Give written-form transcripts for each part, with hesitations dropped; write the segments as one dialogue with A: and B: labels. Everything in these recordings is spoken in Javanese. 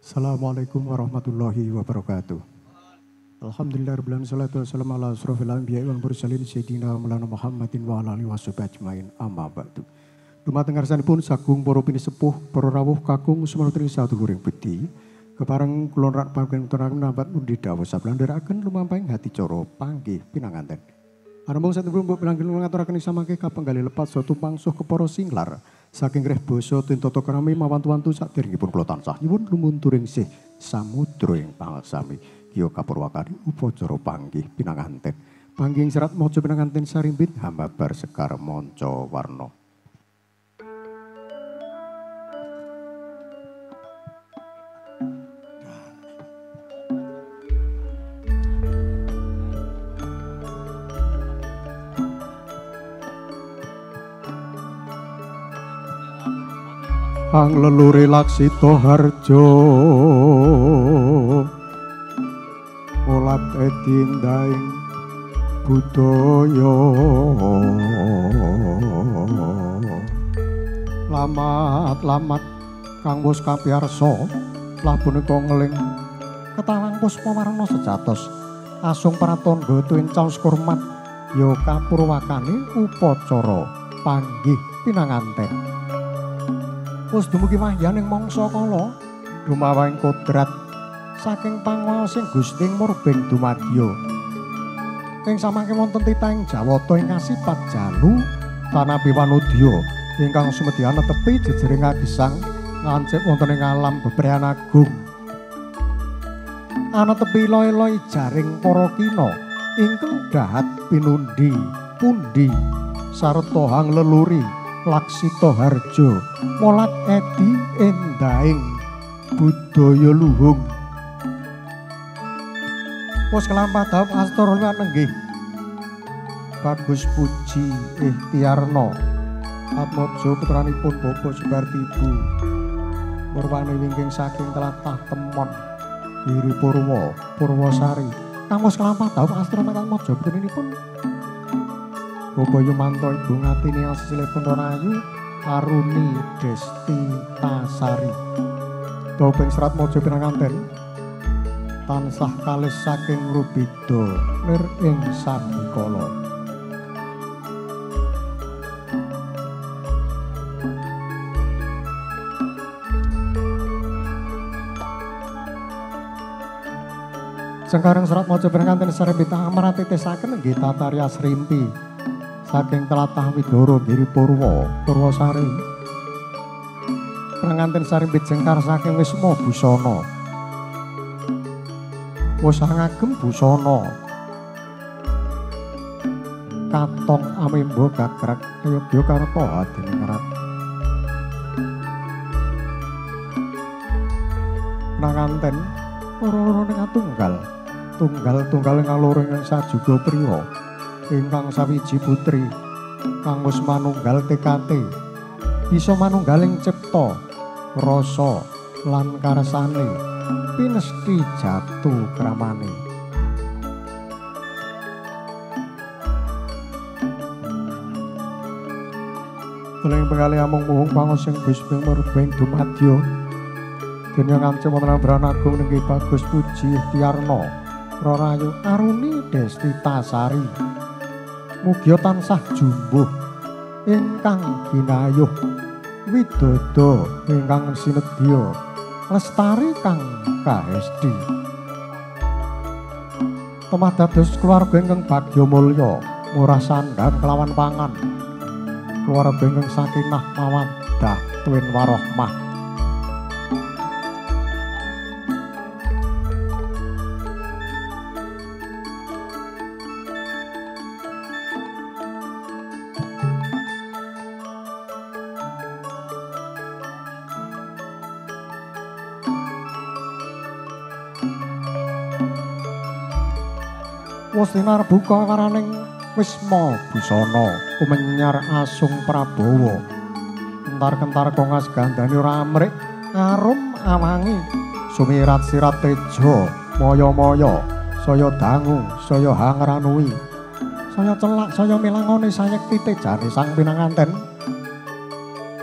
A: Assalamualaikum warahmatullahi wabarakatuh. Alhamdulillah rabbil alamin, salatu wassalamu ala asrofil anbiya'i wal mursalin sayyidina Maulana Muhammadin wa ala alihi washabihi ajmain, amma ba'du. Dumateng ngarsanipun sagung para pinisepuh, para rawuh kakung sumanutring saduluring budi. Kepareng kula rak panjenengan nambat pundi dawuh sablandharaken lumampahing hati cara panggih pinanganten. Anamung satunggal mbok pinanggih ngaturaken samangke kapenggalih lepat saha tumpang suh kepara singlar. Saking reh basa tata krami mawantu-wantu saderengipun kula tansah nyuwun lumunturing sih samudra ing pangaksami. Kiya kapurwakani upacara panggih pinanganten. Panggih serat maca pinanganten sarimbit hambabar sekar manca warna. Hang leluri laksita harjo mulat edindaing budaya lamat-lamat kang wis kapiyarsa lah punika ngeling ketalang puspa warna sejatos asung pratandha tuwin caos kurmat ya kapurwakane upacara panggih pinanganten. Wis dumugi wahyaning mangsa kala dumawahing kodrat saking panguwaosing Gusti murbeng dumadya. Ing samangke wonten titahing Jawata ing kasipat jalu tanapi wanudya ingkang sumedya netepi jejering kagesang ngancik wonten ing alam bebrayan agung. Anetepi loy-loy jaring para kina ingkang dahat pinundi pundi sarta hang leluri Laksita Harjo molat edi endaing budaya luhung. Wis kelampah dawuh astra liwat nenggih Bagus Puji Ikhtiarno Atmojo putranipun Bapak Subarti Ibu murwane wingking saking tlatah Temon Giri Purwa Purwosari. Kang wis kelampah dawuh astra Atmojo putranipun Bapak Yumanto Ibu Ngatini asilipun Rayu Aruni Desti Tasari. Doping serat mojo pinanganten tansah kalis saking rubida nir ing sabikala. Sengkareng serat mojo pinanganten sarembita amratitisaken nggih tatarya srimpi saking tlatah Widoro Giri Purwa Purwosari. Pengantin sarimbit jengkar saking Wisma Busana. Wis ngagem busana katong amemba gagrak Yogyakarta hadiningrat. Pengantin loro-loro ing tunggal tunggal-tunggal ing loro ing sajuga priya ingkang sawiji putri kang wis manunggal tekate bisa manunggaling cipta rasa lan karsane pinesti jatuh kramane. Teling pengalih amung muhung pangosing Gusti murbeng dumadya dene ngancem wonten Ambaran Agung nenggih Bagus Puji Ikhtiarno Rarayu Aruni Desti Tasari. Mugia tansah jumbuh ingkang ginayuh widodo ingkang sinedya lestari kang kahesti. Temah dados keluarga ingkang bagya mulya murah sandhang kelawan pangan, keluarga ingkang sakinah mawaddah tuwin warohmah. Wis tinarbuka waraning Wisma Busana kumenyar asung Prabawa. Kentar-kentar kongas gandane ora amrik arum awangi sumirat sirat teja maya-maya saya dangu saya hangranui saya celak saya milangone sayekti tejane sang pinanganten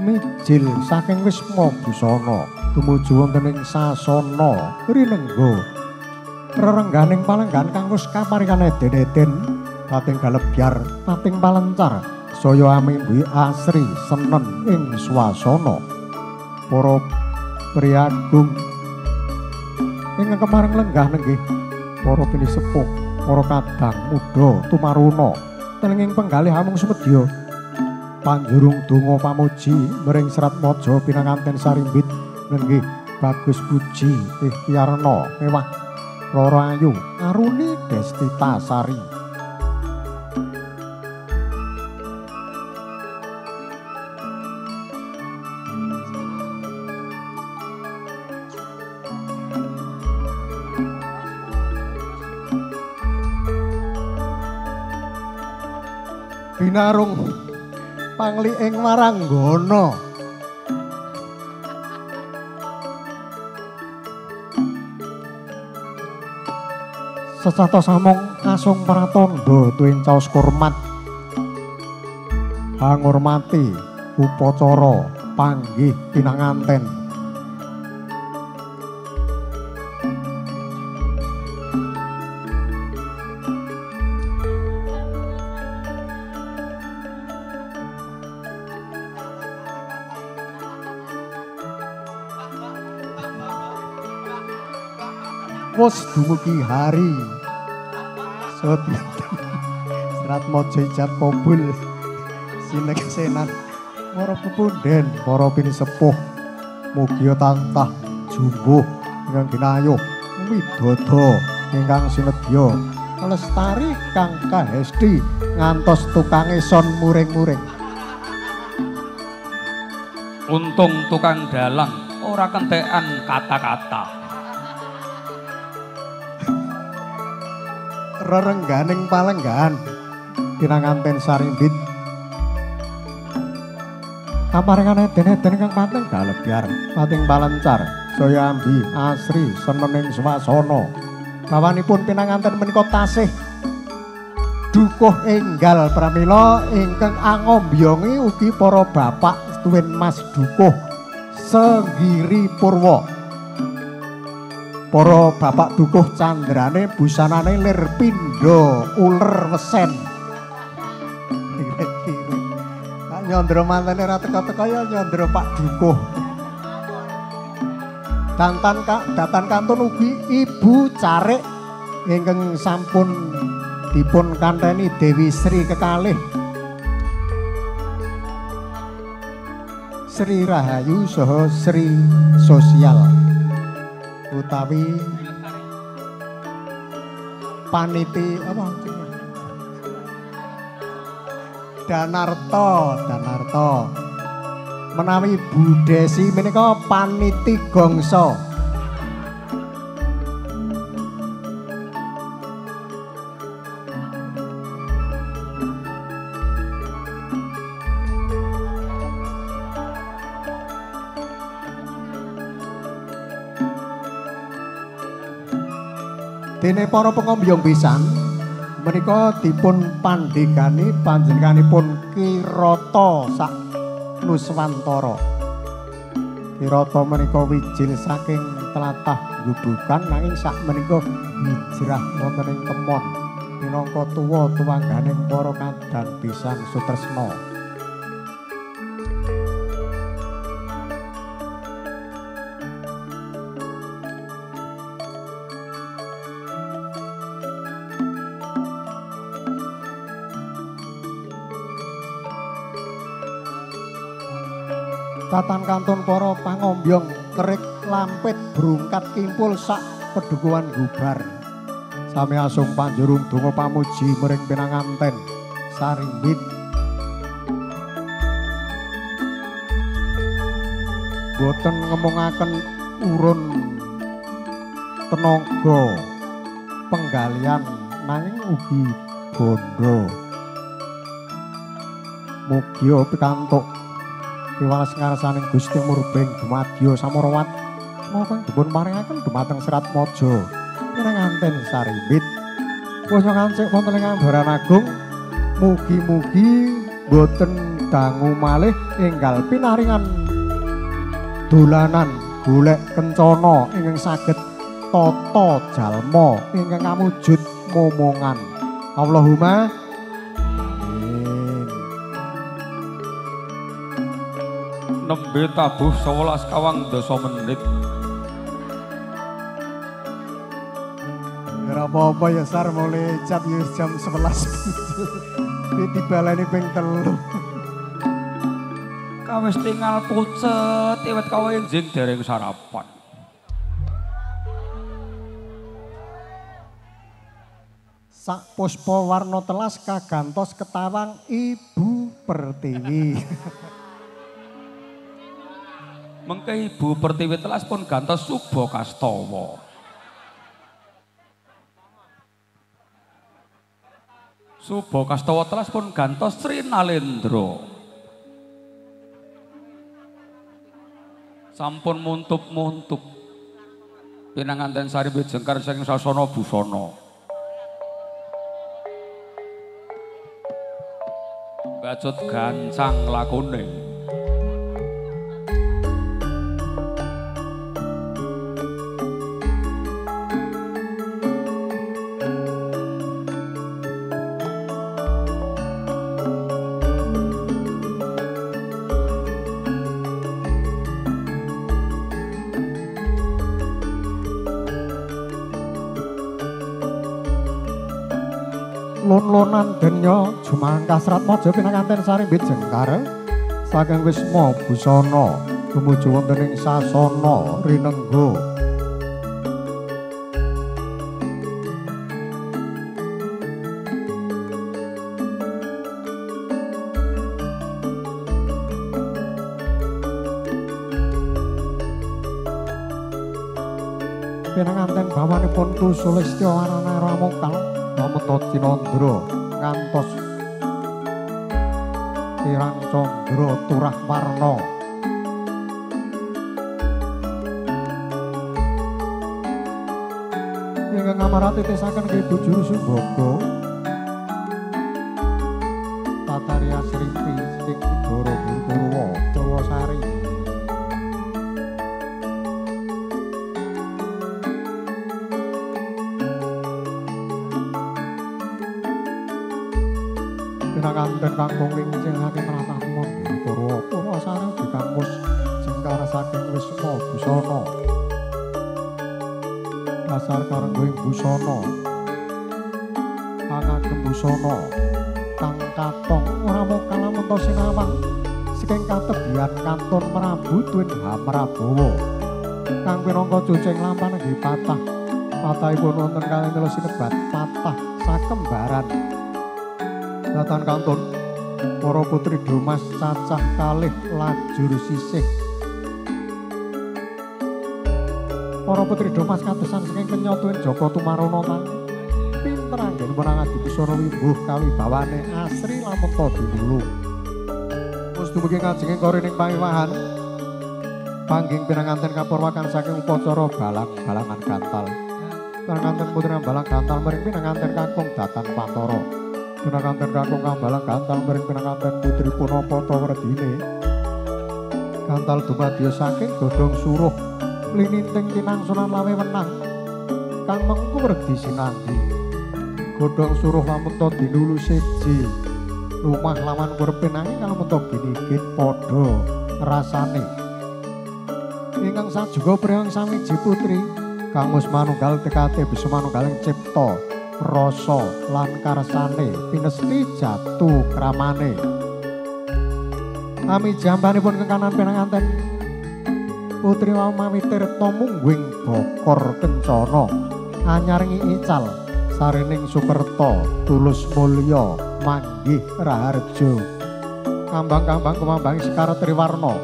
A: mijil saking Wisma Busana. Tumuju wonten ing sasana rinengga rerengganing palenggan kang wis kaparingan eden-eden pating galebyar pating palencar saya amimbi asri senen ing swasana. Para priyagung ingkang kemareng lenggah nenggih para pinisepuh, para kadang muda tumaruna telenging penggalih amung sumedya panjurung donga pamuji mring Serat Maja pinanganten sarimbit nenggih Bagus Puji Ikhtiarna mewah Roro Ayu Aruni Destita Sari. Binarung pangli ing waranggana. Sesatos amung asung pratandha tuwin caos kurmat hangurmati upacara panggih pinanganten. Wos dumugi hari Sodinten Serat Maja ijab kabul sineksenan para pepunden para pinisepuh mugia tantah jumbuh ingkang ginayuh widodo ingkang sinedya lestari kang kahesti ngantos tukange son muring-muring.
B: Untung tukang dalang ora kentekan kata-kata.
A: Rerengganing palenggahan pinanganten sarimbit kaparingan eden-eden kang pating galebyar pating palencar saya ambi asri senening swasana. Bawanipun pinanganten menika tasih dukuh enggal pramila ingkang angombyongi ugi para bapak tuwin Mas Dukuh Senggiri Purwa. Para bapak dukuh candrane busanane lir pindha uler wesen. Tak nyandra mantene ora teka-teka ya nyandra Pak Dukuh. Dantan datan kantun ugi Ibu Carik ingkang sampun dipun kanteni Dewi Sri kekalih Sri Rahayu saha Sri Sosial utawi paniti apa Danarto Danarto menawi Bu Desi menika paniti gongso. Dene para pengombyong pisan menika dipun pandhegani panjenenganipun Ki Rata sak Nuswantara. Ki Rata menika wijil saking tlatah Gubukan nanging sak menika hijrah wonten ing Temon minangka tuwa tuwangganing para kadang pisan sutresna. Tatan kantun para pangombyong kerik lampit brungkat kimpul sak pedukuhan gubar. Sami asung panjurung donga pamuji mring pinanganten sarimbit. Boten ngemungaken urun tenaga penggalian nanging ugi bondo. Mugia pikantuk piwales ngarsaning Gusti Murbeng dumadya samarawat napa dipun paringaken dumateng Serat Maja pinanganten sarimbit. Wasa kancik wonten ing Ambaran Agung mugi-mugi boten dangu malih enggal pinaringan dolanan Golek kencana ingkang saged tata jalma ingkang ngamujud momongan. Allahumma amin.
B: Nembe tabuh 11 kawang dasa menit.
A: Ora apa-apa ya Sar, mulai jam ya jam 11. Iki dibaleni ping 3.
B: Kawis tinggal pucet, iwet kawenjing dereng sarapan.
A: Sak puspa warna telas kagantos ketawang Ibu Pertiwi.
B: Mengke Ibu Pertiwi telas pun gantos Suba Kastawa. Suba Kastawa telas pun gantos Sri Nalendra. Sampun muntup-muntup pinanganten sari wejengkar saking sasana busana. Bacut gancang lakone.
A: Lon-lonan denya jumangkah serat maja pinanganten sarimbit jengkar saking wisma busana tumuju wonten ing sasana rinengga. Pinanganten bawanipun Tu Sulistya warana Ramokal Nameta Cinandra ngantos Kirang Candra turah warna. Ingkang ngamarati tesaken Ibu Juru Sumbaga Tataria Srimpi sing Igara Purwa Purwasari. Pinanganten kakung lincingake tlatah Mandiri Purwa Purwasari dikangmus jengkar saking wisma busana. Dasar karengguing busana kang agem busana kang katong ora mung kalamunta sinawang saking katebian kantun merabu tuwin hamrabawa kang pinangka cucing lampan nggih patah patahipun wonten kalih mila sinebat patah sakembaran. Datan kantun para putri Domas cacah kalih lajur sisih. Para putri Domas kadosan saking kenya tuwin Jaka Tumarana kang pinter anggenipun ngadi busana wimbuh kawibawane asri lamun dinulu. Wis dumugi ngajenging korining pawiwahan pangging pinanganten kapurwakan saking upacara balang-balangan gantal. Pinanganten putri balang gantal mring pinanganten kakung datan pantara. Pinanganten kakung kang balang gantal mring pinanganten putri punapa werdine. Gantal dumadya saking godhong suruh lininting tinangsunan lawe wenang kang mengku werdi sinandi. Godhong suruh lamun dinulu seji lumah lawan kurepe nanging lamun ginigit padha rasane. Ingkang sajuga priyang sawiji putri kang wis manunggal tekate bisa manunggaling cipta rasa lan karsane pinesti jatuh kramane. Ami jambanipun kekanan pinanganten putri mawi tirta mungguing bokor kencana anyaringi ical sarining sukerta tulus mulya manggih raharja. Kambang-kambang kumambangi sekar triwarna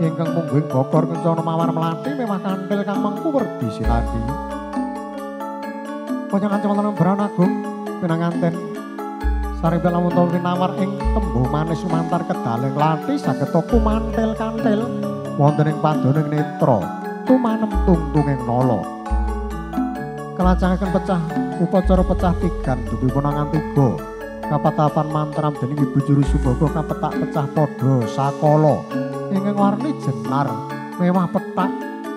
A: ingkang mungguing bokor kencana mawar melati mewah kanthil kang mengku werdi sinandi. Panjenengan wonten Brana Agung pinanganten saripun lamun winawar ing tembung manis sumantar kedaling lati saged kumantil kantil wonten ing padoning netra tumanem tungtunging nala. Kelajengaken pecah upacara pecah tigan dupi punangan tiga kapatapan mantram dening Ibu Juru Sumbaga kapetak pecah padha sakala ingkang warni jenar mewah petak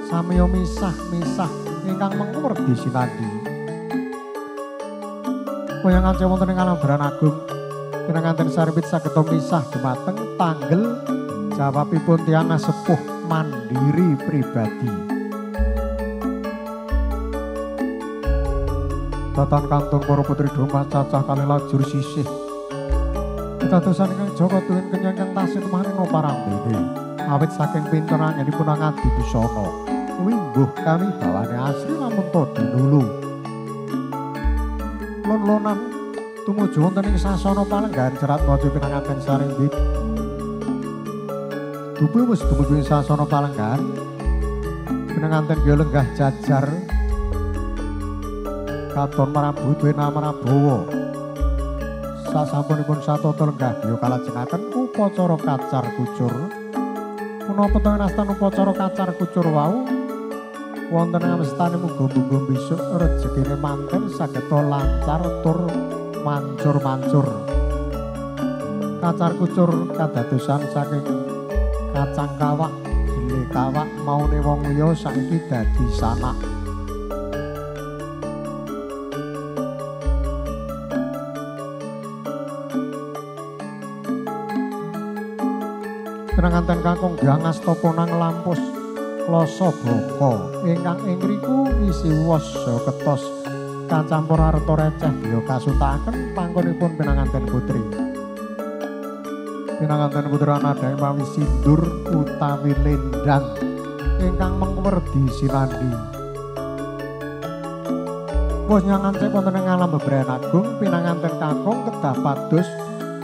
A: Samiya misah-misah ingkang mengku werdi sinandi. Wayang ngance wonten ing alam Beran Agung pinanganten sarimbit saged misah dumateng tanggel jawabipun tiyang sepuh mandiri pribadi. Tatan kantun para putri Doma cacah kalih lajur sisih. Kedadosan ingkang Jaka tuwin kenyang ingkang tasih manena parambene. Awit saking pinter anggenipun ngadi busana. Kuwi mbuh kami bawane asri lamun to dinulu. Lon-lonan tumuju wonten ing sasana palenggahan Serat Maja pinanganten sarimbit. Dupi wis dumuju ing sasana palenggahan pinanganten kaya lenggah jajar katon marabu duwena marabawa. Sasampunipun satata lenggah biya kalajengaken upacara kacar kucur. Punapa to nastan upacara kacar kucur wau wonten amestane muga-muga besok rejekine manten saged lancar tur mancur-mancur. Kacar kucur kadadosan saking kacang kawak, gile kawak maune wong liya saiki dadi sanak. Pinanganten kakung Hyang Astapana nglampus klasa baka ingkang ing ngriku isi wos ketos kacampur arta receh biya kasutakaken panggonipun pinanganten putri. Pinanganten putri anadhahe mawi sindur utawi lendang ingkang mengwerdi sinandi. Wos nyangance wonten ing alam bebrayan agung pinanganten kakung kedah pados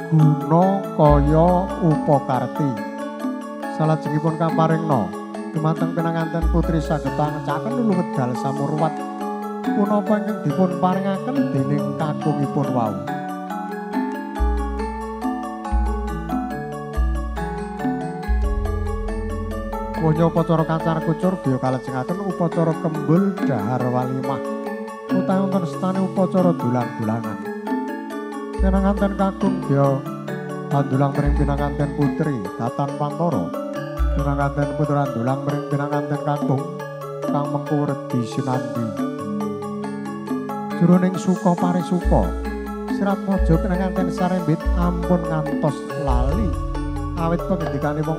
A: guna kaya upakarti. Salajengipun kaparingna dumateng pinanganten putri saged angecaken nulu wedal samurwat punapa ingkang dipun paringaken dening kakungipun wau. Wanya upacara kacar kucur biya kalajengaken upacara kembul dahar walimah utawi wonten sestane upacara dulang-dulangan. Pinanganten kakung biya andulang mring pinanganten putri datan pantara. Pinanganten putra andulang mring pinanganten kakung kang mengku werdi sinandi. Jroning suka parisuka Serat Maja pinanganten sarembit ampun ngantos lali awit pengendikane wong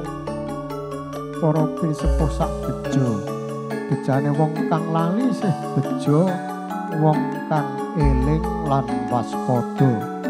A: para pinisepuh sak bejo. Bejane wong kang lali sih bejo wong kang eling lan waspada.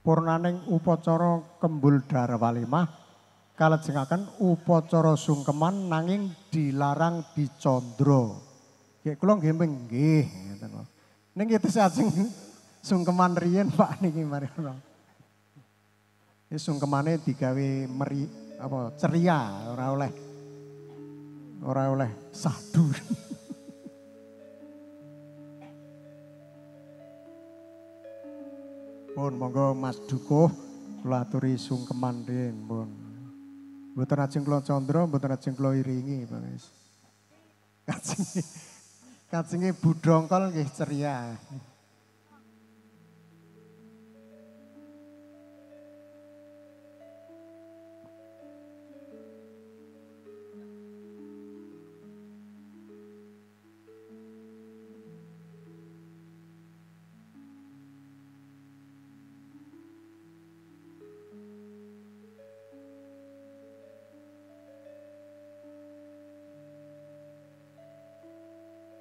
A: Purnaning upacara kembul dahar walimah kalajengaken upacara sungkeman nanging dilarang dicandra. Nggih kula nggih nggih ngoten lho. Ning nggih tesih ajeng sungkeman riyin Pak niki mari ngono. Iki sungkemane digawe meri apa ceria ora oleh sahdu. Pun monggo Mas Dukuh kula aturi sungkeman riyin pun. Mboten ajeng kula candra, mboten ajeng kula iringi Pak wis. Kajenge budhongkol nggih ceria.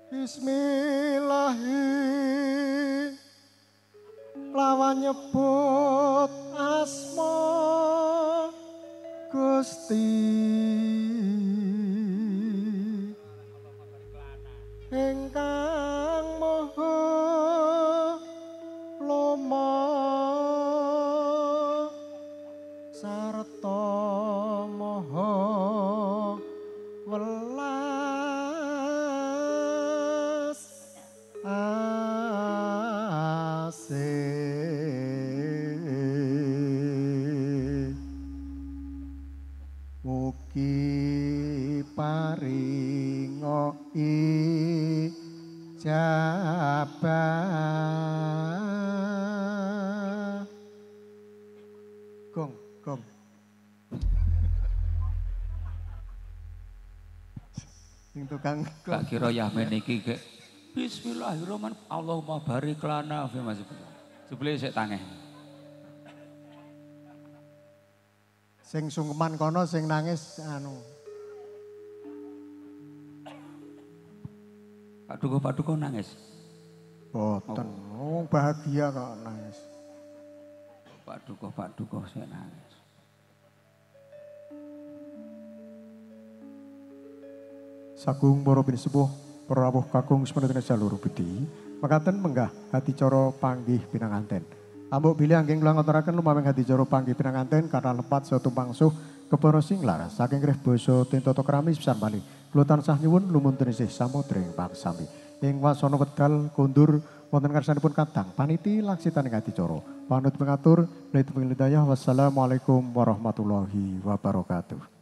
A: Bismillahi lawan nyebut asma Gusti ingkang maha lomo sarta maha welas asih. Gong, gong. Sing tukang gong.
B: Tak kira Yahmen iki gek bismillahirrahmanirrahim. Allahumma barik lana fi ma jebule sik tangeh.
A: Sing sungkeman kono sing nangis anu.
B: Pak Dukuh nangis.
A: Boten, oh bahagia kok nangis.
B: Pak Dukuh sik nangis.
A: Sagung para pinisepuh, para rawuh kakung semanten jalur budi, mekaten menggah adicara panggih pinanganten. Ambok bilih angging kula ngaturaken lumameng adicara panggih pinanganten kathah lepat saha tumpangsuh kepara sing laras saking reh basa tentata krami pisan malih. Kula tansah nyuwun lumunten isih samudra ing paksami. Ing wasana wedal kondur wonten ngarsanipun kadang paniti laksitaning adicara. Panut pengatur, wassalamualaikum warahmatullahi wabarakatuh.